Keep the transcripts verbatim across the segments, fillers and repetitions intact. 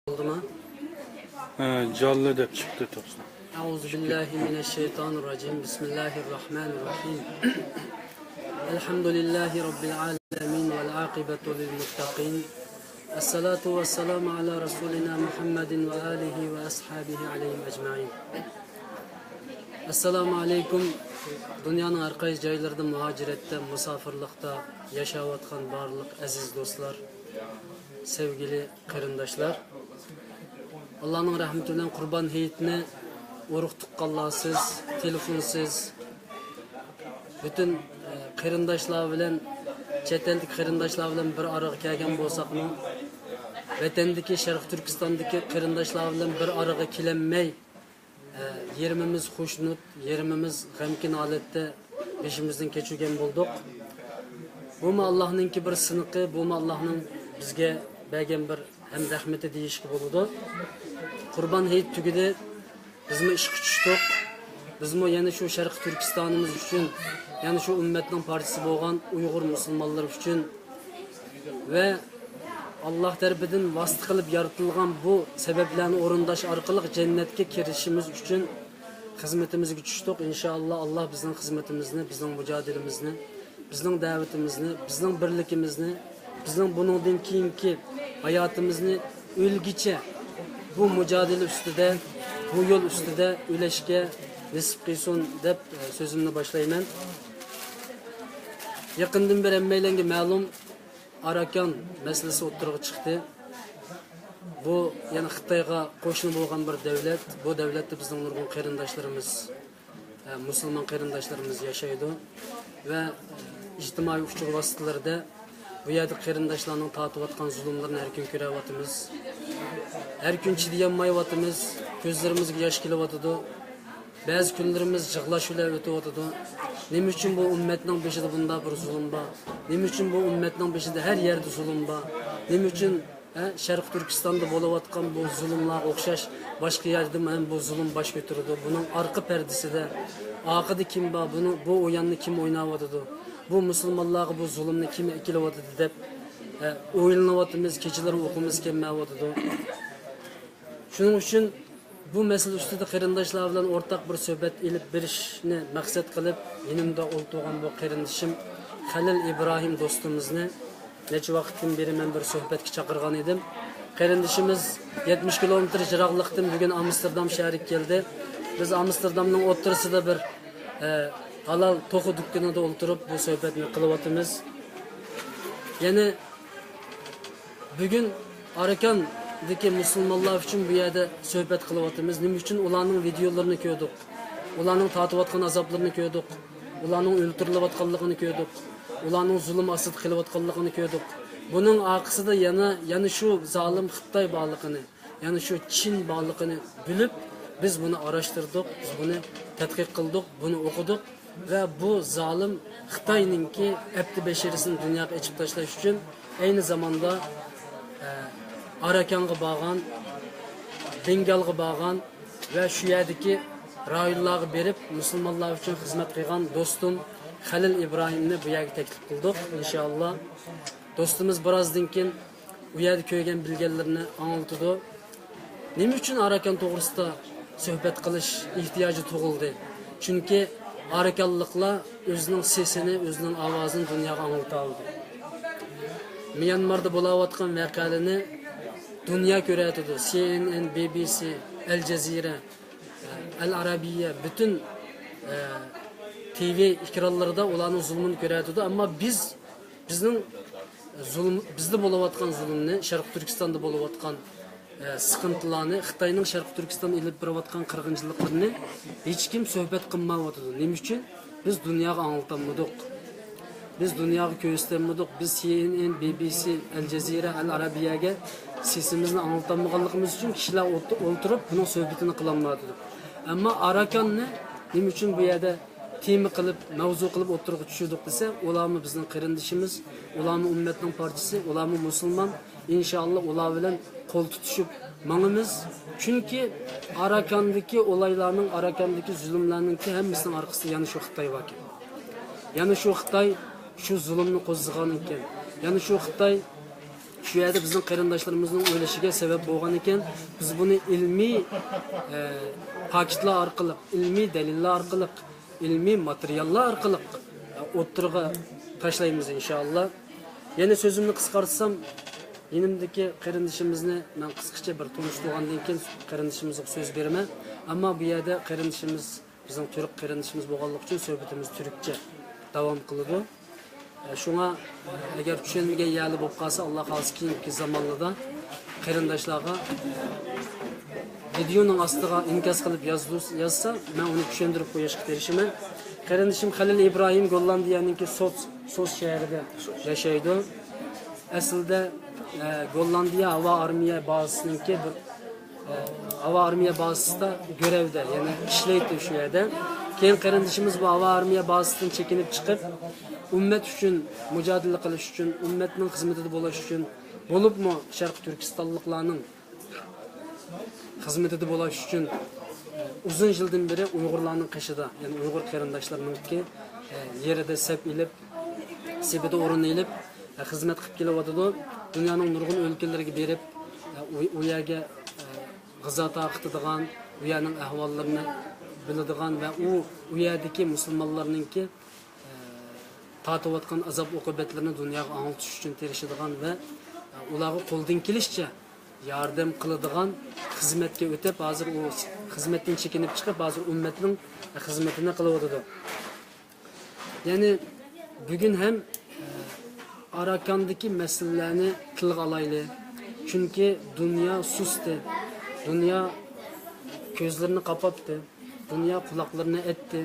بولدىما؟ ھە، جانلى دەپ چىقتى توسنا. أعوذ بالله من الشيطان الرجيم. بسم الله الرحمن الرحيم. الحمد لله رب العالمين والعاقبة للمتقين. الصلاة والسلام على رسولنا محمد وآله وأصحابه عليهم أجمعين. ئەسسالامۇ ئەلەيكۇم. دۇنيانىڭ ھەر قايسى جايلىرىدا مۇھاجىرەتتە، مۇساپىرلىقتا ياشاۋاتقان بارلىق ئەزىز دوستلار، سەۋگىلى قېرىنداشلار، ئاللانىڭ رەھمىتى بىلەن قۇربان ھېيتنى ئۇرۇق تۇغقانلارسىز، تېلېفونسىز، پۈتۈن، ئە، قېرىنداشلار بىلەن، چەت ئەلدىكى قېرىنداشلار بىلەن بىر ئارىغا كەلگەن بولساقمۇ، ۋەتەندىكى، شەرقىي تۈركىستاندىكى قېرىنداشلار بىلەن بىر ئارىغا كېلەلمەي، ئە، يېرىمىمىز خۇشنۇت، يېرىمىمىز غەمكىن ھالەتتە بېشىمىزدىن كەچۈرگەن بولدۇق. بۇمۇ ئاللانىڭكى بىر سىنىقى، بۇمۇ ئاللانىڭ بىزگە بەرگەن بىر ھەم رەھمىتى دېيىشكە بولىدۇ. قۇربان ھېيت تۈگىدى. بىزمۇ ئىشقا چۈشتۇق. بىزمۇ يەنە شۇ شەرقىي تۈركىستانىمىز ئۈچۈن، يەنە شۇ ئۈممەتنىڭ پارچىسى بولغان ئۇيغۇر مۇسۇلمانلىرى ئۈچۈن ۋە ئاللا تەرىپىدىن ۋاسىتە قىلىپ يارىتىلغان بۇ سەۋەبلەرنى ئورۇنداش ئارقىلىق جەننەتكە كىرىشىمىز ئۈچۈن خىزمىتىمىزگە چۈشتۇق. ئىنشائاللا، ئاللا بىزنىڭ خىزمىتىمىزنى، بىزنىڭ مۇجادىلىمىزنى، بىزنىڭ دەۋىتىمىزنى، بىزنىڭ بىرلىكىمىزنى، بىزنىڭ بۇنىڭدىن كېيىنكى ھاياتىمىزنى ئۆلگىچە بۇ مۇجادىلە ئۈستىدە، بۇ يول ئۈستىدە ئۆلەشكە نېسىپ قىلسۇن دەپ، ئە، سۆزۈمنى باشلايمەن. يېقىندىن بېرى ھەممەيلەنگە مەلۇم، ئاراكان مەسىلىسى ئوتتۇرىغا چىقتى. بۇ يەنە خىتايغا قوشنا بولغان بىر دۆلەت. بۇ دۆلەتتە بىزنىڭ نۇرغۇن قېرىنداشلىرىمىز، ئە، مۇسۇلمان قېرىنداشلىرىمىز ياشايدۇ ۋە، ئە، ئىجتىمائىي ئۇچۇر ۋاسىتىلىرىدە بۇ يەردە قېرىنداشلارنىڭ تارتىۋاتقان زۇلۇملىرىنى ھەر كۈن كۆرۈۋاتىمىز. ھەر كۈن چىدىيالمايۋاتىمىز، كۆزلىرىمىزگە ياش كېلىۋاتىدۇ. بەزى كۈنلىرىمىز يىغلاش بىلەن ئۆتۈۋاتىدۇ. نېمە ئۈچۈن بۇ ئۈممەتنىڭ بېشىدا بۇنداق بىر زۇلۇم بار؟ نېمە ئۈچۈن بۇ ئۈممەتنىڭ بېشىدا ھەر يەردە زۇلۇم بار؟ نېمە ئۈچۈن، ھە، شەرقىي تۈركىستاندا بولۇۋاتقان بۇ زۇلۇملارغا ئوخشاش باشقا يەردىمۇ ھەم بۇ زۇلۇم باش كۆتۈرىدۇ؟ بۇنىڭ ئارقا پەردىسىدە، ئارقىدا كىم بار؟ بۇنى، بۇ ئويۇننى كىم ئويناۋاتىدۇ؟ بۇ مۇسۇلمانلارغا بۇ زۇلۇمنى كىم ئېكىلىۋاتىدۇ دەپ، ھە، ئويلىنىۋاتىمىز، كېچىلىرى ئۇيقۇمىز كەلمەيۋاتىدۇ. شۇنىڭ ئۈچۈن بۇ مەسىلە ئۈستىدە قېرىنداشلار بىلەن ئورتاق بىر سۆھبەت ئېلىپ بېرىشنى مەقسەت قىلىپ، يېنىمدا ئولتۇرغان بۇ قېرىندىشىم خەلىل ئىبراھىم دوستىمىزنى نەچچە ۋاقىتتىن بېرى مەن بىر سۆھبەتكە چاقىرغان ئىدىم. قېرىندىشىمىز يەتمىش كىلومېتىر يىراقلىقتىن بۈگۈن ئامستېردام شەھىرىگە كەلدى. بىز ئامستېردامنىڭ ئوتتۇرىسىدا بىر، ئە، ھالال توخۇ دۇكىنىدا ئولتۇرۇپ بۇ سۆھبەتنى قىلىۋاتىمىز. يەنى بۈگۈن ئاراكاندىكى مۇسۇلمانلار ئۈچۈن بۇ يەردە سۆھبەت قىلىۋاتىمىز. نېمە ئۈچۈن؟ ئۇلارنىڭ ۋىدېئولىرىنى كۆردۇق. ئۇلارنىڭ تارتىۋاتقان ئازابلىرىنى كۆردۇق. ئۇلارنىڭ ئۆلتۈرۈلۈۋاتقانلىقىنى كۆردۇق. ئۇلارنىڭ زۇلۇم ئاستىدا قېلىۋاتقانلىقىنى كۆردۇق. بۇنىڭ ئارقىسىدا يەنە، يەنە شۇ زالىم خىتاي بارلىقىنى، يەنى شۇ چىن بارلىقىنى بىلىپ، بىز بۇنى ئاراشتۇردۇق، بىز بۇنى تەتقىق قىلدۇق، بۇنى ئوقۇدۇق. ۋە بۇ زالىم خىتاينىڭكى ئەپتى بەشىرىسىنى دۇنياغا ئېچىپ تاشلاش ئۈچۈن ئەينى زاماندا، ئە، ئاراكانغا بارغان، بېنگالغا بارغان ۋە شۇ يەردىكى رايونلارغا بېرىپ مۇسۇلمانلار ئۈچۈن خىزمەت قىلغان دوستۇم خەلىل ئىبراھىمنى بۇ يەرگە تەكلىپ قىلدۇق. ئىنشائاللا، دوستىمىز بىرازدىن كېيىن ئۇ يەردە كۆرگەن بىلگەنلىرىنى ئاڭلىتىدۇ. نېمە ئۈچۈن ئاراكان توغرىسىدا سۆھبەت قىلىش ئېھتىياجى تۇغۇلدى؟ چۈنكى ئاراكانلىقلار ئۆزىنىڭ سېسىنى، ئۆزىنىڭ ئاۋازىنى دۇنياغا ئاڭلىتالىدى. ميانماردا بولاۋاتقان ۋەقەلەرنى دۇنيا كۆرەتىدۇ. سى ئېن ئېن، بى بى سى، ئەل جەزىرە، ئەل ئەرەبىيە، پۈتۈن، ئە، تى ۋى ئېكرانلىرىدا ئۇلارنىڭ زۇلمىنى كۆرەتىدۇ. ئەمما بىز، بىزنىڭ زۇلۇم، بىزدە بولۇۋاتقان زۇلۇمنى، شەرقىي تۈركىستاندا بولۇۋاتقان، ئە، سىقىنتىلارنى، خىتاينىڭ شەرقىي تۈركىستاندا ئېلىپ بېرىۋاتقان قىرغىنچىلىقلىرىنى ھېچكىم سۆھبەت قىلمايۋاتىدۇ. نېمە ئۈچۈن؟ بىز دۇنياغا ئاڭلىتالمىدۇق. بىز دۇنياغا كۆرسىتەلمىدۇق. بىز سى ئېن ئېن، بى بى سى، ئەل جەزىرە، ئەل ئەرەبىيەگە سېسىمىزنى ئاڭلىتالمىغانلىقىمىز ئۈچۈن كىشىلەر ئولت-، ئولتۇرۇپ بۇنىڭ سۆھبىتىنى قىلالمايۋاتىدۇ. ئەمما ئاراكاننى نېمە ئۈچۈن بۇ يەردە تېما قىلىپ، مەۋزۇ قىلىپ ئوتتۇرىغا چۈشۈردۇق دېسە، ئۇلارمۇ بىزنىڭ قېرىندىشىمىز، ئۇلارمۇ ئۈممەتنىڭ پارچىسى، ئۇلارمۇ مۇسۇلمان. ئىنشائاللا، ئۇلار بىلەن قول تۇتۇشۇپ ماڭىمىز. چۈنكى ئاراكاندىكى ئولايلارنىڭ، ئاراكاندىكى زۇلۇملارنىڭكى ھەممىسىنىڭ ئارقىسىدا يەنە شۇ خىتاي باركەن. يەنە شۇ خىتاي شۇ زۇلۇمنى قوزغىغان ئىكەن. يەنە شۇ خىتاي شۇ يەردە بىزنىڭ قېرىنداشلىرىمىزنىڭ ئۆلۈشىگە سەۋەب بولغان ئىكەن، بىز بۇنى ئىلمىي، ئە، پاكىتلار ئارقىلىق، ئىلمىي دەلىللەر ئارقىلىق، ئىلمىي ماتېرىياللار ئارقىلىق، ئە، ئوتتۇرىغا تاشلايمىز، ئىنشائاللا. يەنە سۆزۈمنى قىسقارتسام، يېنىمدىكى قېرىندىشىمىزنى مەن قىسقىچە بىر تونۇشتۇرغاندىن كېيىن، قېرىندىشىمىزغا سۆز بېرىمەن. ئەمما بۇ يەردە قېرىندىشىمىز، بىزنىڭ تۈرك قېرىندىشىمىز بولغانلىقى ئۈچۈن سۆھبىتىمىز تۈركچە داۋام قىلىدۇ. شۇڭا، ئەگەر چۈشەنمىگەن يەرلەر بولۇپ قالسا، ئاللا خالىسا كېيىنكى زامانلاردا قېرىنداشلارغا ۋىدېئونىڭ ئاستىغا ئىنكاس قىلىپ يازدۇ-، يازسا، مەن ئۇنى چۈشەندۈرۈپ قويۇشقا تىرىشىمەن. قېرىندىشىم خەلىل ئىبراھىم گوللاندىيەنىڭكى سوس، سوس شەھىرىدە ياشايدۇ. ئەسلىدە، ئە، گوللاندىيە ھاۋا ئارمىيە بازىسىنىڭكى بىر، ئە، ھاۋا ئارمىيە بازىسىدا گۆرەۋدە، يەنى ئىشلەيتتى شۇ يەردە. كېيىن قېرىندىشىمىز بۇ ھاۋا ئارمىيە بازىسىدىن چېكىنىپ چىقىپ، ئۈممەت ئۈچۈن مۇجادىلە قىلىش ئۈچۈن، ئۈممەتنىڭ خىزمىتىدە بولۇش ئۈچۈن، بولۇپمۇ شەرقىي تۈركىستانلىقلارنىڭ خىزمىتىدە بولۇش ئۈچۈن، ئۇزۇن يىلدىن بېرى ئۇيغۇرلارنىڭ قېشىدا، يەنى ئۇيغۇر قېرىنداشلىرىنىڭكى، ئە، يېرىدە سەپ ئېلىپ، سېپىدە ئورۇن ئېلىپ، ئە، خىزمەت قىلىپ كېلىۋاتىدۇ. دۇنيانىڭ نۇرغۇن ئۆلكىلىرىگە بېرىپ، ئە، ئۇ، ئۇ يەرگە، ئە، غىزا تارقىتىدىغان، ئۇ يەرنىڭ ئەھۋاللىرىنى بىلىدىغان ۋە ئۇ، ئۇ يەردىكى مۇسۇلمانلارنىڭكى، ئە، تارتىۋاتقان ئازاب-ئوقۇبەتلىرىنى دۇنياغا ئاڭلىتىش ئۈچۈن تىرىشىدىغان ۋە، ئە، ئۇلارغا قولىدىن كېلىشىچە ياردەم قىلىدىغان خىزمەتكە ئۆتۈپ، ھازىر ئۇ خىزمەتتىن چېكىنىپ چىقىپ، ھازىر ئۈممەتنىڭ خىزمىتىنى قىلىۋاتىدۇ. يەنى بۈگۈن ھەم، ئە، ئاراكاندىكى مەسىلىلەرنى تىلغا ئالايلى. چۈنكى دۇنيا سۇستى، دۇنيا كۆزلىرىنى قاپاتتى، دۇنيا قۇلاقلىرىنى ئەتتى.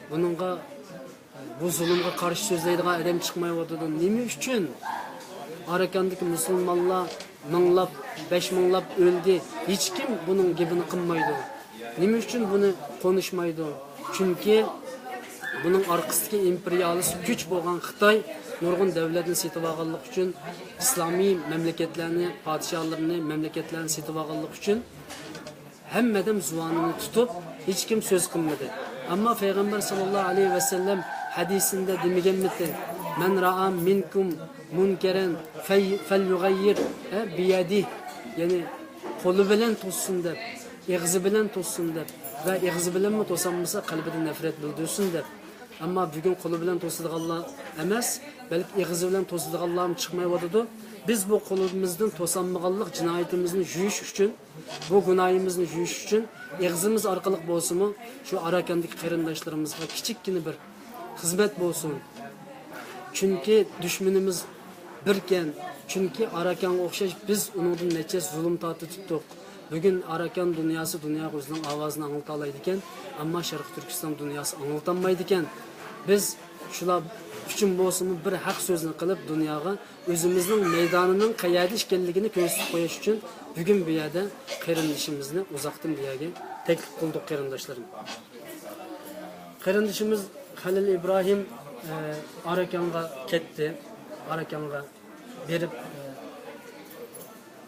بۇنىڭغا بۇ زۇلۇمغا قارشى سۆزلەيدىغان ئادەم چىقمايۋاتىدۇ. نېمە ئۈچۈن ئاراكاندىكى مۇسۇلمانلار مىڭلاپ، بەش مىڭلاپ ئۆلدى؟ ھېچكىم بۇنىڭ گېپىنى قىلمايدۇ. نېمە ئۈچۈن بۇنى قونۇشمايدۇ؟ چۈنكى بۇنىڭ ئارقىسىدىكى ئىمپېرىيالىست كۈچ بولغان خىتاي نۇرغۇن دەۋلەتنى سېتىۋالغانلىقى ئۈچۈن، ئىسلامىي مەملىكەتلەرنى، پادىشاھلىرىنى، مەملىكەتلەرنى سېتىۋالغانلىقى ئۈچۈن، ھەممە ئادەم زۇۋانىنى تۇتۇپ، ھېچكىم سۆز قىلمىدى. ئەمما پەيغەمبەر ساللاللاھۇ ئەلەيھى ۋەسەللەم ھەدىسىندە دېمىگەنمىتى؟ مەن رائا مىنكۇم مۇنكەرەن فەي-، فەليۇغەييىر، ھە، بىيەدىھ، يەنى قولى بىلەن توسسۇن دەپ، ئېغىزى بىلەن توسسۇن دەپ ۋە ئېغىزى بىلەنمۇ توسالمىسا، قەلبىدە نەپرەت بىلدۈرسۇن دەپ. ئەمما بۈگۈن قولى بىلەن توسىدىغانلار ئەمەس، بەلكى ئېغىزى بىلەن توسىدىغانلارمۇ چىقمايۋاتىدۇ. بىز بۇ قولىمىزدىن توسالمىغانلىق جىنايىتىمىزنى يۇيۇش ئۈچۈن، بۇ گۇناھىمىزنى يۇيۇش ئۈچۈن ئېغىزىمىز ئارقىلىق بولسىمۇ شۇ ئاراكاندىكى قېرىنداشلىرىمىزغا كىچىككىنە بىر خىزمەت بولسۇن. چۈنكى دۈشمىنىمىز بىركەن. چۈنكى ئاراكانغا ئوخشاش بىز ئۇنىڭدىن نەچچە زۇلۇم تارتىۋەتتۇق. بۈگۈن ئاراكان دۇنياسى دۇنياغا ئۆزىنىڭ ئاۋازىنى ئاڭلىتالايدىكەن، ئەمما شەرقىي تۈركىستان دۇنياسى ئاڭلىتالمايدىكەن. بىز شۇلار ئۈچۈن بولسىمۇ بىر ھەق سۆزنى قىلىپ، دۇنياغا ئۆزىمىزنىڭ مەيدانىنىڭ قەيەردە ئىكەنلىكىنى كۆرسىتىپ قويۇش ئۈچۈن بۈگۈن بۇ يەردە قېرىندىشىمىزنى ئۇزاقتىن بۇ يەرگە تەكلىپ قىلدۇق، قېرىنداشلىرىم. قېرىندىشىمىز خەلىل ئىبراھىم، ئە، ئاراكانغا كەتتى. ئاراكانغا بېرىپ، ئە،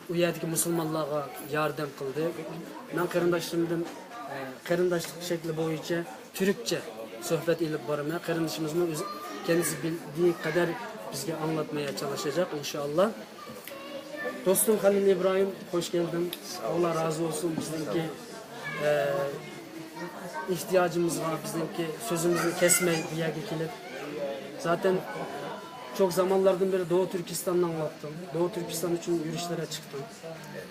ئۇ يەردىكى مۇسۇلمانلارغا ياردەم قىلدى. مەن قېرىنداشلىرىمدىن، ئە، قېرىنداشلىق شەكلى بويىچە تۈركچە سۆھبەت ئېلىپ بارىمەن. قېرىندىشىمىزمۇ ئۆزى، كەندىسى بىلدىيى قەدەر بىزگە ئاڭلاتمايا چالىشاجاق، ئىنشائاللا. دوستۇم خەلىل ئىبراھىم، خوش كەلدىڭ. ئاللا رازى بولسۇن، بىزنىڭكى، ئە، ئېھتىياجىمىزغا، بىزنىڭكى سۆزىمىزنى كەسمەي بۇ يەرگە كېلىپ. زاتەن چوق زامانلاردىن بېرى دوغۇ تۈركىستاننى ئاڭلاپتىڭ. دوغۇ تۈركىستان ئۈچۈن يۈرۈشلەرگە چىقتىڭ.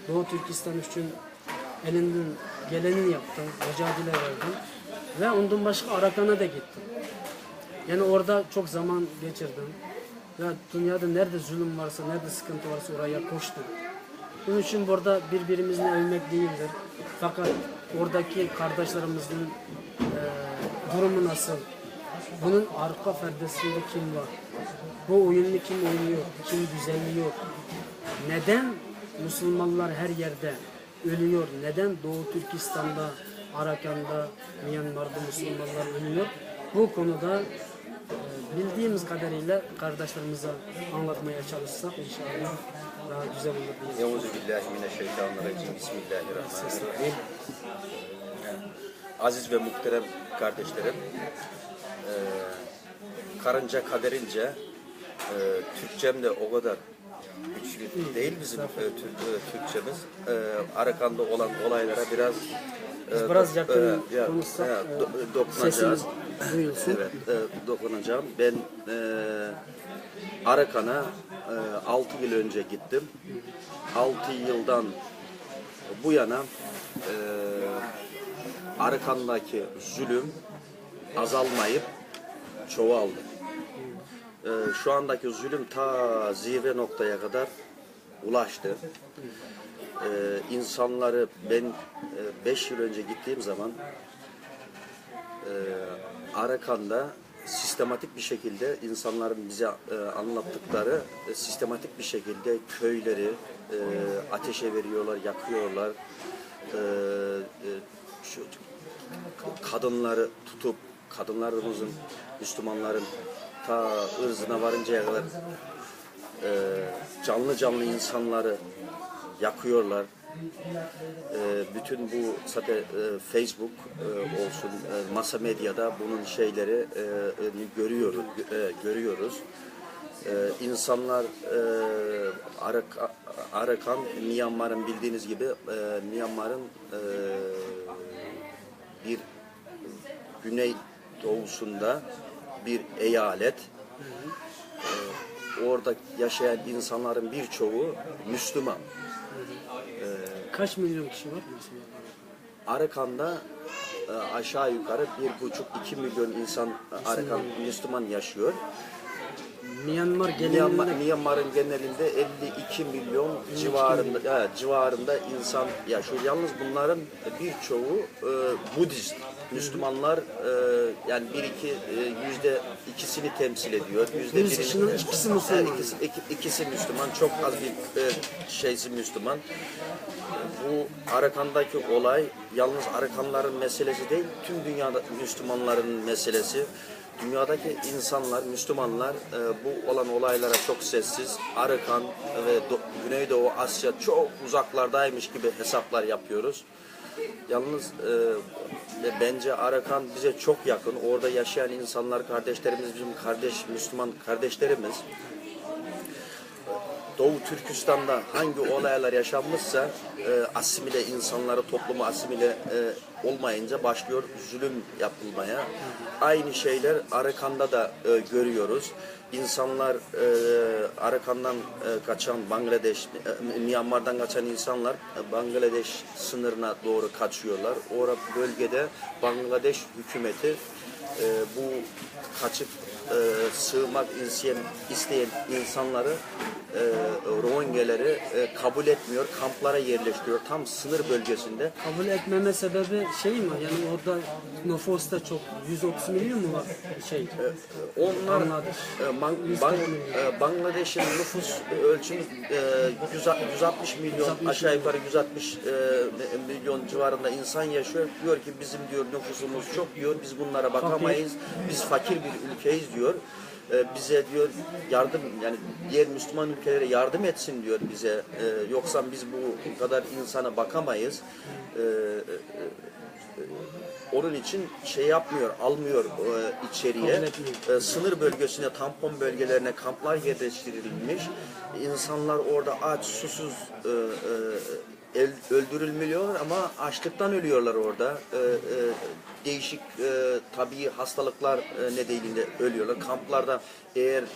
دوغۇ تۈركىستان ئۈچۈن ئېلىندىن گېلىنى ياپتىڭ، مۇجادىلە بەردىڭ ۋە ئۇندىن باشقا ئاراكانغا كەتتىڭ. يەنە ئوردا چوق زامان كەچۈردۈڭ ۋە دۇنيادا نەدە زۇلۇم بارسا، نەدە سىكىنتى بارسا، ئورايا قوشتۇڭ. بۇنىڭ ئۈچۈن بۇردا بىر-بىرىمىزنى ئۆلمەك دېيىلدىر. پەقەت ئورداكى قارداشلىرىمىزنىڭ، ئە، دۇرۇمى ناسىل؟ بۇنىڭ ئارقا پەردىسىندە كىم بار؟ بۇ ئويۇننى كىم ئوينىيور؟ كىم گۈزەللىيور؟ نەدەن مۇسۇلمانلار ھەر يەردە ئۆلۈيور؟ نەدەن دوغۇ تۈركىستاندا، ئاراكاندا، ميانماردا مۇسۇلمانلار ئۆلۈيور؟ بۇ كونىدا، ئە، بىلدىيىمىز قەدەرىيلە قارداشلىرىمىزغا ئاڭلاتمايا چالىشساق، ئىنشائاللا، داھا گۈزەل بولۇر دەيمىز. أعوذ بالله من الشيطان الرجيم. بسم الله الرحمن الرحيم. Aziz ve muhterem kardeşlerim, e, karınca kaderince, e, Türkçem de o kadar Güçlü değil bizim e, Türk, e, Türkçemiz. E, Arakan'da olan olaylara biraz e, Biraz do- yakın e, ya- konuşsak, ya, e, do- dokunacağız. Sesimiz duyulsun. Evet, e, dokunacağım. Ben e, Arakan'a e, altı yıl önce gittim. Altı yıldan bu yana e, Arakan'daki zulüm azalmayıp çoğaldı. E, şu andaki zulüm ta zirve noktaya kadar ulaştı. E, insanları ben e, beş yıl önce gittiğim zaman e, Arakan'da sistematik bir şekilde insanların bize e, anlattıkları e, sistematik bir şekilde köyleri e, ateşe veriyorlar, yakıyorlar. E, e, şu kadınları tutup kadınlarımızın, Müslümanların ta ırzına varıncaya kadar e, canlı canlı insanları yakıyorlar. E, bütün bu zaten e, Facebook e, olsun, e, masa medyada bunun şeyleri e, e, görüyoruz, gö- e, görüyoruz. E, insanlar e, Arak- Arakan, Myanmar'ın bildiğiniz gibi e, Myanmar'ın e, bir güney doğusunda bir eyalet. Ee, Orada yaşayan insanların birçoğu Müslüman. Kaç milyon kişi var mesela? Arakan'da e, aşağı yukarı bir buçuk iki milyon insan Arakan Müslüman yaşıyor. Myanmar Myanmar, genelinde Myanmar'ın genelinde elli iki milyon civarında ya, civarında insan yaşıyor. Yalnız bunların birçoğu e, Budist. Müslümanlar e, yani bir iki e, yüzde ikisini temsil ediyor. Yüzde Yüz kişinin ikisi Müslüman. Yani ikisi, iki- ikisi Müslüman, çok az bir e, şeysi Müslüman. Bu Arakan'daki olay yalnız Arakanların meselesi değil, tüm dünyada Müslümanların meselesi. Dünyadaki insanlar, Müslümanlar e, bu olan olaylara çok sessiz. Arakan ve Do- Güneydoğu Asya çok uzaklardaymış gibi hesaplar yapıyoruz. Yalnız e, ve bence Arakan bize çok yakın. Orada yaşayan insanlar kardeşlerimiz, bizim kardeş Müslüman kardeşlerimiz. Doğu Türkistan'da hangi olaylar yaşanmışsa e, asimile insanları, toplumu asimile e, olmayınca başlıyor zulüm yapılmaya. Aynı şeyler Arakan'da da e, görüyoruz. İnsanlar e, Arakan'dan e, kaçan Bangladeş, e, Myanmar'dan kaçan insanlar e, Bangladeş sınırına doğru kaçıyorlar. Orada bölgede Bangladeş hükümeti e, bu kaçıp e, sığınmak isteyen, isteyen insanları e, Rohingyaları e, kabul etmiyor, kamplara yerleştiriyor tam sınır bölgesinde. Kabul etmeme sebebi şey mi? Yani orada nüfus da çok, yüz otuz milyon mu var şey? Onlar Bangladeş. e, Bang- Bang- e, Bangladeş'in nüfus ölçümü e, yüz yüz altmış milyon, aşağı yukarı yüz altmış e, milyon civarında insan yaşıyor. Diyor ki bizim diyor nüfusumuz çok diyor, biz bunlara bakamayız, biz fakir bir ülkeyiz diyor. E, bize diyor yardım, yani diğer Müslüman ülkelere yardım etsin diyor bize. E, yoksa biz bu kadar insana bakamayız. E, e, e, onun için şey yapmıyor, almıyor e, içeriye. Kabul etmiyor. E, sınır bölgesine, tampon bölgelerine kamplar yerleştirilmiş. İnsanlar orada aç, susuz e, e, el- öldürülmüyor ama açlıktan ölüyorlar orada. E, e, değişik e, tabii hastalıklar e, nedeniyle ölüyorlar. Kamplarda eğer e,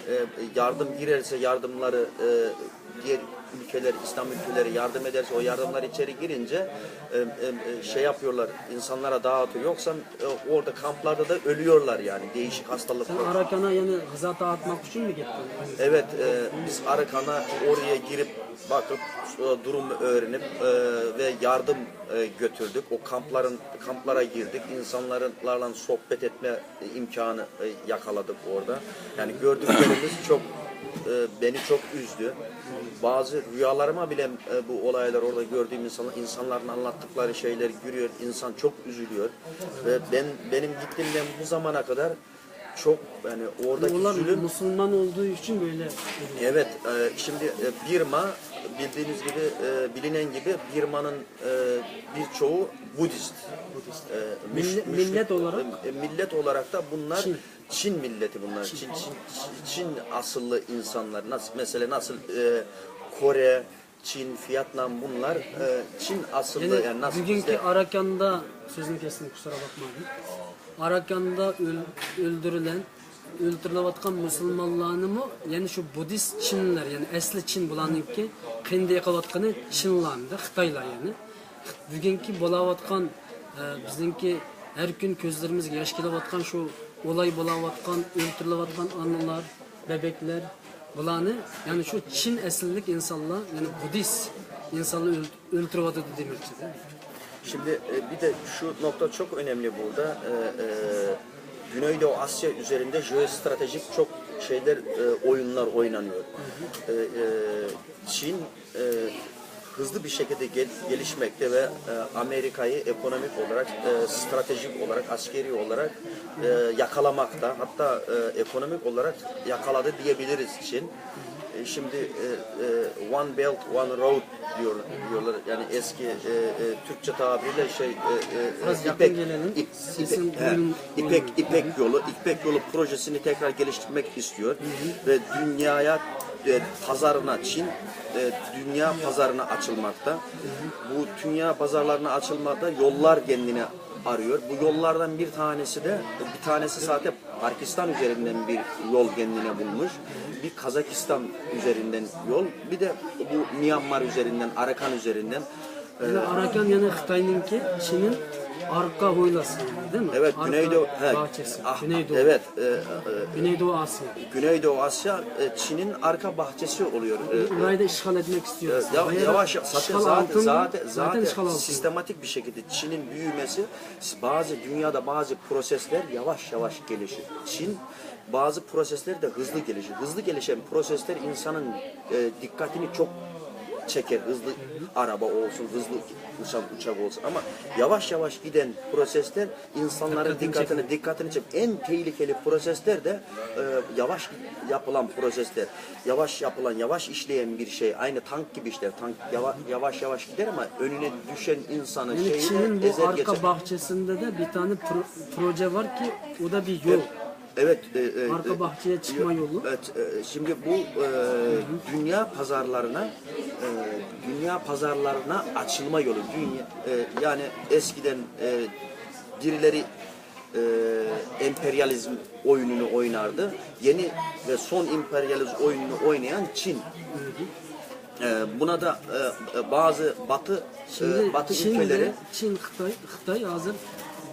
yardım girerse, yardımları e, diğer ülkeler, İslam ülkeleri yardım ederse, o yardımlar içeri girince e, e, e, şey yapıyorlar, insanlara dağıtıyor. Yoksa e, orada kamplarda da ölüyorlar yani değişik Sen hastalıklar. Arakan'a yani gıza dağıtmak için mi gittin? Evet, e, biz Arakan'a oraya girip bakıp e, durumu öğrenip e, ve yardım e, götürdük. O kampların kamplara girdik. İnsanlarla sohbet etme imkanı e, yakaladık orada. Yani gördüklerimiz çok e, beni çok üzdü. Bazı rüyalarıma bile e, bu olaylar, orada gördüğüm insanlar, insanların anlattıkları şeyler giriyor. İnsan çok üzülüyor. Ve ben benim gittiğimden bu zamana kadar çok yani oradaki Onlar zulüm Müslüman olduğu için böyle. Evet, e, şimdi e, Birma Bildiğiniz gibi, e, bilinen gibi Birma'nın, e, birçoğu Budist. Budist. E, müş- Millet, müş- millet olarak? E, millet olarak da bunlar Çin. Çin milleti bunlar. Çin. Çin, Çin, Çin asıllı insanlar. Nasıl, mesela nasıl, e, Kore, Çin, Vietnam bunlar, e, Çin asıllı. Yani yani nasıl bugünkü bizde Arakanda, sözünü kestim, kusura bakmayın. Arakanda öl- öldürülen, öldürülevatkan Müslümanlarını mı, yani şu Budist Çinliler, yani esli Çin bularınınki kendi yakalatkanı Çinlendi, Xitaylar yani. Bugünkü bolavatkan, e, bizimki her gün gözlerimiz yaş kelavatkan şu olay bolavatkan, öldürülevatkan analar, bebekler, bularını, yani şu Çin esillik insanlar, yani Budist insanlar öl- öldürüyordu demekçi, değil mi? Şimdi, e, bir de şu nokta çok önemli burada. E, e, Güneydoğu Asya üzerinde jeostratejik çok şeyler, e, oyunlar oynanıyor. E, e, Çin, e, hızlı bir şekilde gel- gelişmekte ve, e, Amerika'yı ekonomik olarak, e, stratejik olarak, askeri olarak, e, yakalamakta, hatta, e, ekonomik olarak yakaladı diyebiliriz Çin. E, şimdi, e, e, One Belt, One Road diyor, diyorlar. Yani eski, e, e, Türkçe tabiriyle şey, e, e, e, Biraz yakın İpek, gelelim. İp- Sesin İpek, he, buyurun, İpek, buyurun. İpek yolu, İpek yolu projesini tekrar geliştirmek istiyor ve dünyaya, e, pazarına Çin, e, dünya pazarına açılmakta. Bu dünya pazarlarına açılmakta yollar kendine arıyor. Bu yollardan bir tanesi de, bir tanesi zaten Pakistan üzerinden bir yol kendine bulmuş. Bir Kazakistan üzerinden yol, bir de bu Myanmar üzerinden, Arakan üzerinden. Yani Arakan yani Xitay'ınki, Çin'in arka hoylası yani, değil mi? Evet, Arka Güneydoğu, he, bahçesi. Ah, Güneydoğu. Evet, e, e, Güneydoğu Asya. Güneydoğu Asya, e, Çin'in arka bahçesi oluyor. E, Orayı da işgal etmek istiyoruz. Evet, ya- Bayağı yavaş, zaten, işgal zaten, altında, zaten, zaten zaten işgal altında. Sistematik bir şekilde Çin'in büyümesi, bazı dünyada bazı prosesler yavaş yavaş gelişir. Çin bazı prosesler de hızlı gelişir. Hızlı gelişen prosesler insanın, e, dikkatini çok çeker. Hızlı araba olsun, hızlı uçak, uçak olsun. Ama yavaş yavaş giden prosesler insanların Dikkatini dikkatini, çeker. Dikkatini çeker. En tehlikeli prosesler de, e, yavaş yapılan prosesler. Yavaş yapılan, yavaş işleyen bir şey. Aynı tank gibi işte. Tank yava- yavaş yavaş gider ama önüne düşen insanı Yani şeyi Çin'in de bu ezer arka geçer. Bahçesinde de bir tane pro- proje var ki o da bir yol. Evet, e, e, Arka e, bahçeye çıkma yo- yolu. Evet, e, şimdi bu, e, dünya pazarlarına, e, dünya pazarlarına açılma yolu. Dünya, e, yani eskiden, e, birileri, e, emperyalizm oyununu oynardı. Yeni ve son emperyalizm oyununu oynayan Çin. E, buna da, e, e, bazı Batı, e, Şimdi Batı Çin ülkeleri de, Çin, Xitay, Xitay hazır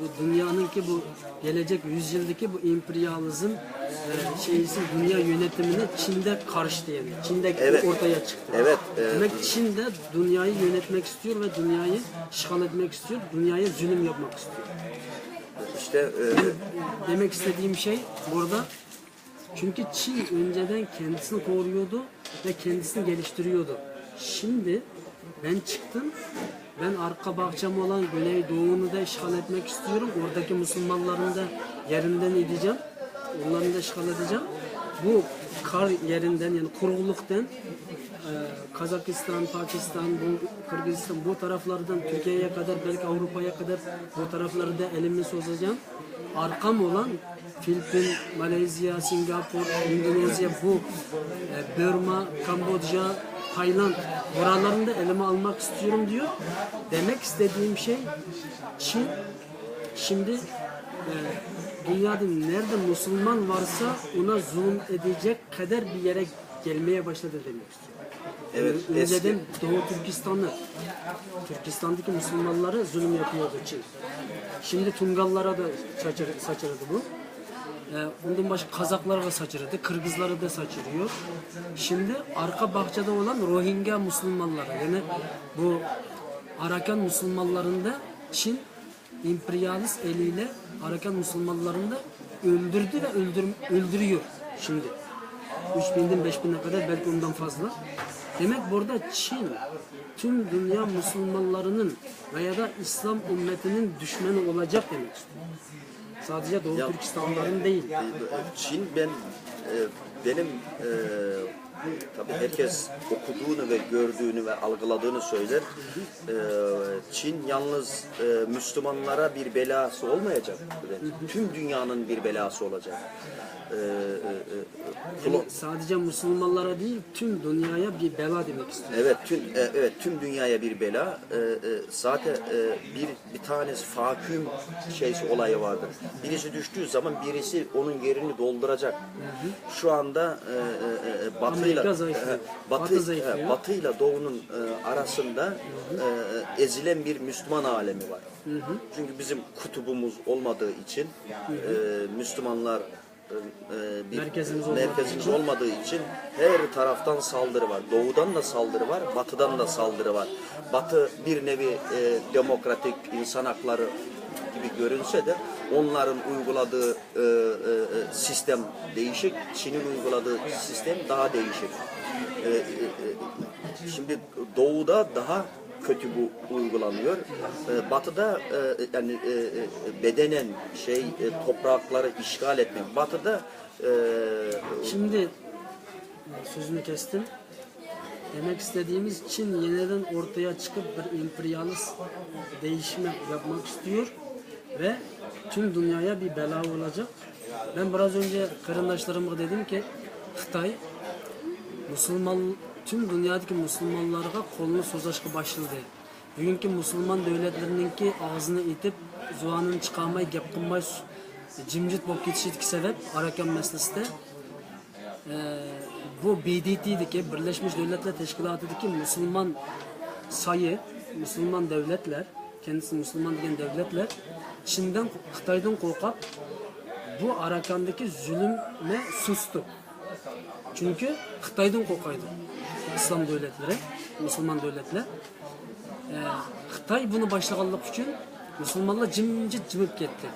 bu dünyanınki bu gelecek yüzyıldaki bu emperyalizm, e, şeysi dünya yönetimini Çin'de karıştı yani. Çin'de Evet. Ortaya çıktı. Evet, e, Demek Çin de dünyayı yönetmek istiyor ve dünyayı işgal etmek istiyor, dünyaya zulüm yapmak istiyor. İşte, e, Demek istediğim şey burada, çünkü Çin önceden kendisini koruyordu ve kendisini geliştiriyordu. Şimdi ben çıktım, ben arka bahçem olan Güneydoğu'nu da işgal etmek istiyorum. Oradaki Müslümanların da yerinden edeceğim. Onların da işgal edeceğim. Bu kar yerinden, yani kurukluktan, e, Kazakistan, Pakistan, bu Kırgızistan, bu taraflardan Türkiye'ye kadar, belki Avrupa'ya kadar bu taraflarda elimi uzatacağım. Arkam olan Filipin, Malezya, Singapur, İndonezya, bu, e, Burma, Kamboçya, Tayland, buralarını da elime almak istiyorum diyor. Demek istediğim şey, Çin şimdi, e, dünyada nerede Müslüman varsa ona zulüm edecek kadar bir yere gelmeye başladı demek istiyorum. Evet, Önceden eski Doğu Türkistan'ı, Türkistan'daki Müslümanları zulüm yapıyordu Çin. Şimdi Tungallara da saçır- saçırdı bu. E, bundan başka Kazaklara da saçırdı, Kırgızlara da saçırıyor. Şimdi arka bahçede olan Rohingya Müslümanları, yani bu Arakan Müslümanlarında Çin emperyalist eliyle Arakan Müslümanlarını da öldürdü ve öldür- öldürüyor şimdi. Üç binden beş bine kadar, belki ondan fazla. Demek burada Çin tüm dünya Müslümanlarının veya da İslam ümmetinin düşmanı olacak demek istiyor. Sadece Doğu Ya, Türkistanlıların değil. E, Çin ben, e, benim, e, Tabii herkes okuduğunu ve gördüğünü ve algıladığını söyler. Ee, Çin yalnız e, Müslümanlara bir belası olmayacak. Tüm dünyanın bir belası olacak. Ee, e, e, Yani sadece Müslümanlara değil, tüm dünyaya bir bela demek istiyor. Evet, tüm e, evet tüm dünyaya bir bela. Ee, e, zaten e, bir bir tanesi faküm şeysi olayı vardır. Birisi düştüğü zaman birisi onun yerini dolduracak. Şu anda e, e, e, Batıyla Amerika zayıflıyor. e, Batı, Batı zayıflıyor. e, Batıyla Doğu'nun e, arasında e, e, ezilen bir Müslüman alemi var. Çünkü bizim kutubumuz olmadığı için e, Müslümanlar e, e, bir Merkezimiz olmadığı merkezimiz olmadığı için her taraftan saldırı var. Doğudan da saldırı var, batıdan da saldırı var. Batı bir nevi e, demokratik insan hakları gibi görünse de onların uyguladığı e, e, e, sistem değişik, Çin'in uyguladığı sistem daha değişik. E, e, e, şimdi doğuda daha kötü bu uygulanıyor. E, batıda e, yani e, e, bedenen şey e, toprakları işgal etmek. Batıda e, Şimdi e, sözünü kestim. Demek istediğimiz Çin yeniden ortaya çıkıp bir emperyalist değişme yapmak istiyor ve tüm dünyaya bir bela olacak. Ben biraz önce karındaşlarıma dedim ki Xitay Müslüman, tüm dünyadaki Müslümanlarga kolunu sozashga başladı. Bugünkü Müslüman devletlerininkü ağzını itip, zuvanını çıkarmay, gep kılmay, cimcit bolup ketişideki sebep Arakan meselesinde e, bu B D T'deki, Birleşmiş Devletler Teşkilatı'daki Müslüman sayı, Müslüman devletler, kendisi Müslüman degen devletler Çin'den, Xitaydan korkap bu Arakandaki zulüme sustu. Çünkü Xitaydan korkaydı İslam devletleri, Müslüman devletler. E, Xitay bunu başlaganlık için Müslümanlar cimcit cimip ketti.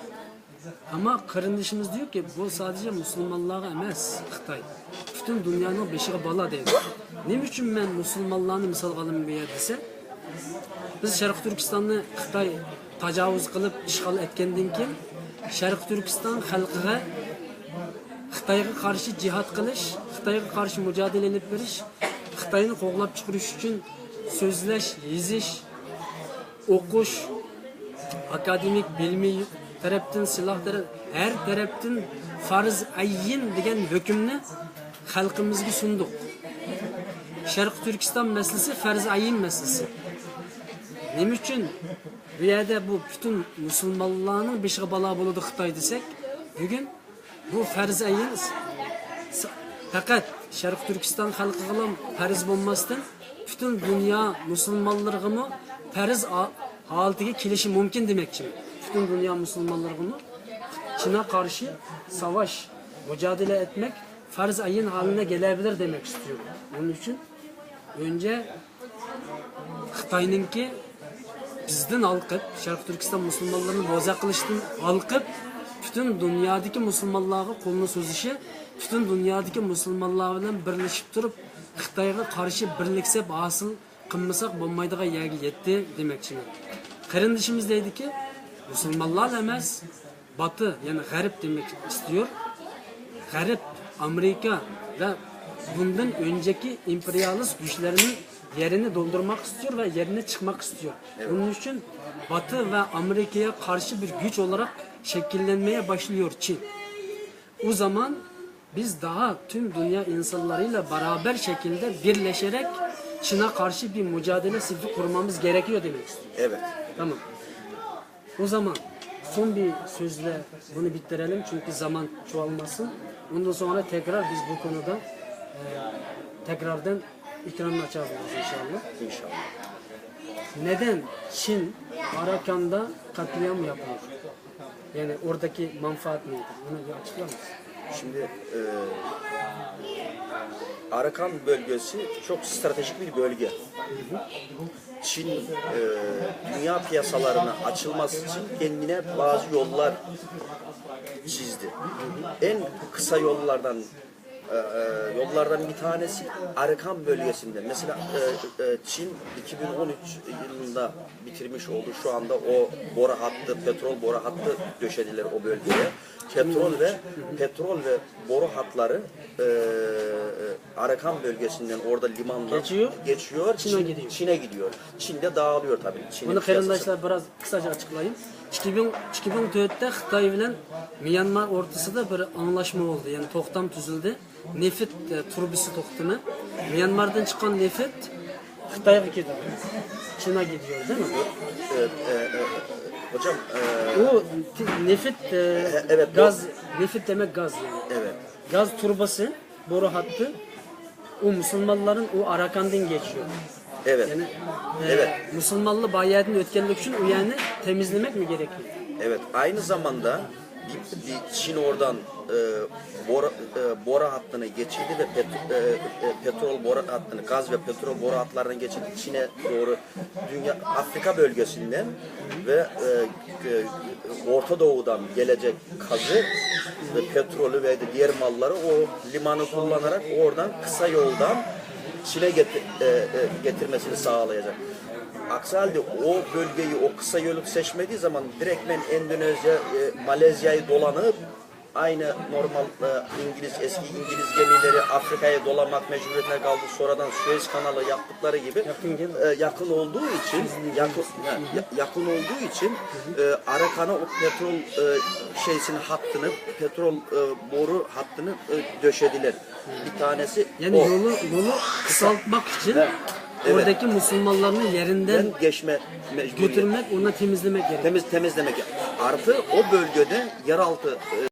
Ama karındaşımız diyor ki bu sadece Müslümanlara emas Xitay. Bütün dünyanın beşiği bala deydi. Ne için ben Müslümanlarını misal alayım bu yerde dese, biz Şarkı Türkistan'ı Xitay tecavüz kılıp işgal etkenden keyin Şarkı Türkistan halkıga Xitayga qarshi jihad qilish, Xitayga qarshi mujodala ilib berish, Xitoyni qo'g'lab chiqarish uchun so'zlash, yozish, o'qish, akademik, ilmiy tarafdan, siloh taraf, har tarafdan farz ayin degan hukmni xalqimizga sundiq. Sharq Turkiston masalasi farz ayin masalasi. Nima uchun bu yerda bu butun musulmonlarning beshiga balo bo'ladi Xitoy desak, bugun bu farz ayin s- faqat Sharq Turkiston xalqiga farz bo'lmasdan, butun dunyo musulmonlariga farz a- holatiga kelishi mumkin demoqchiman. Butun dunyo musulmonlariga Çin'e qarshi savash, mujodala etmak farz ayin haline gelebilir demek istiyorum. Onun için önce Xitoyninki bizdan olqib, Sharq Turkiston musulmonlarini bo'za qilishdan olqib, butun dunyodagi musulmonlarga qo'lni so'zishi, butun dunyodagi musulmonlar bilan birlashib turib, Xitoyga qarshi birliksa hosil qilmasak bo'lmaydigan yerga yetdi demoqchiman. Qarindishimiz deydiki, musulmonlar emas, Batı, yani Garip demek istiyor. Garip, Amerika ve bundan önceki emperyalist güçlerinin yerini doldurmak istiyor ve yerine çıkmak istiyor. Bunun için Batı ve Amerika'ya karşı bir güç olarak şekillenmeye başlıyor Çin. O zaman biz daha tüm dünya insanlarıyla beraber şekilde birleşerek Çin'e karşı bir mücadele sifi kurmamız gerekiyor demek istiyor. Evet. Tamam. O zaman son bir sözle bunu bitirelim çünkü zaman çoğalmasın. Ondan sonra tekrar biz bu konuda e, tekrardan ekranını açabiliriz inşallah. İnşallah. Neden Çin Arakan'da katliam yapıyor? Yani oradaki manfaat nedir? Bunu bir açıklar mısın? Şimdi e, Arakan bölgesi çok stratejik bir bölge. Çin e, dünya piyasalarına açılması için kendine bazı yollar çizdi. En kısa yollardan Ee, yollardan bir tanesi Arakan bölgesinde. Mesela e, e, Çin iki bin on üç yılında bitirmiş oldu. Şu anda o boru hattı, petrol boru hattı döşediler o bölgeye. Petrol ve petrol ve boru hatları e, e, Arakan bölgesinden orada limandan Geçiyor. geçiyor. Çin'e gidiyor. Çin'e gidiyor. Çin'de dağılıyor tabii. Çin'in Bunu piyasası. Qarındaşlar biraz kısaca açıklayayım. İki bin, iki bin dörtte Xitay bilen Myanmar ortasında bir anlaşma oldu. Yani tohtam tüzüldü. Nefit e, turbası tohtamı. Myanmar'dan çıkan nefit Xitay'a gidiyor. Çin'e gidiyor değil mi? E, e, e, hocam e, O ti- nefit e, evet, gaz, nefit demek gaz yani. Evet. Gaz turbası, boru hattı o Müslümanların o Arakan'dan geçiyor. Evet. Yani e, Evet. Müslümanlı bayağı ötkenlik için o yani temizlemek mi gerekiyor? Evet, aynı zamanda bir, bir Çin oradan e, boru, e, boru hattını geçirdi ve pet- e, e, petrol boru hattını, gaz ve petrol boru hatlarını geçirdi Çin'e doğru, dünya Afrika bölgesinden ve e, e, Orta Doğu'dan gelecek gazı ve petrolü ve de diğer malları o limanı kullanarak oradan kısa yoldan Çin'e geti- e, e, getirmesini sağlayacak. Aksi halde o bölgeyi, o kısa yolu seçmediği zaman direktmen Endonezya, e, Malezya'yı dolanıp aynı normal e, İngiliz, eski İngiliz gemileri Afrika'ya dolanmak mecburiyetine kaldı. Sonradan Suez Kanalı yaptıkları gibi Yakın gel. e, yakın olduğu için, yakın, ya- yakın olduğu için e, Arakan'a o petrol e, şeysinin hattını, petrol e, boru hattını e, döşediler. Bir tanesi Yani o. yolu yolu kısaltmak için Evet. Evet. oradaki Müslümanların yerinden Ben geçme mecburiyeti. götürmek, onu temizlemek gerekiyor. Temiz temizlemek. Artı o bölgede yeraltı e,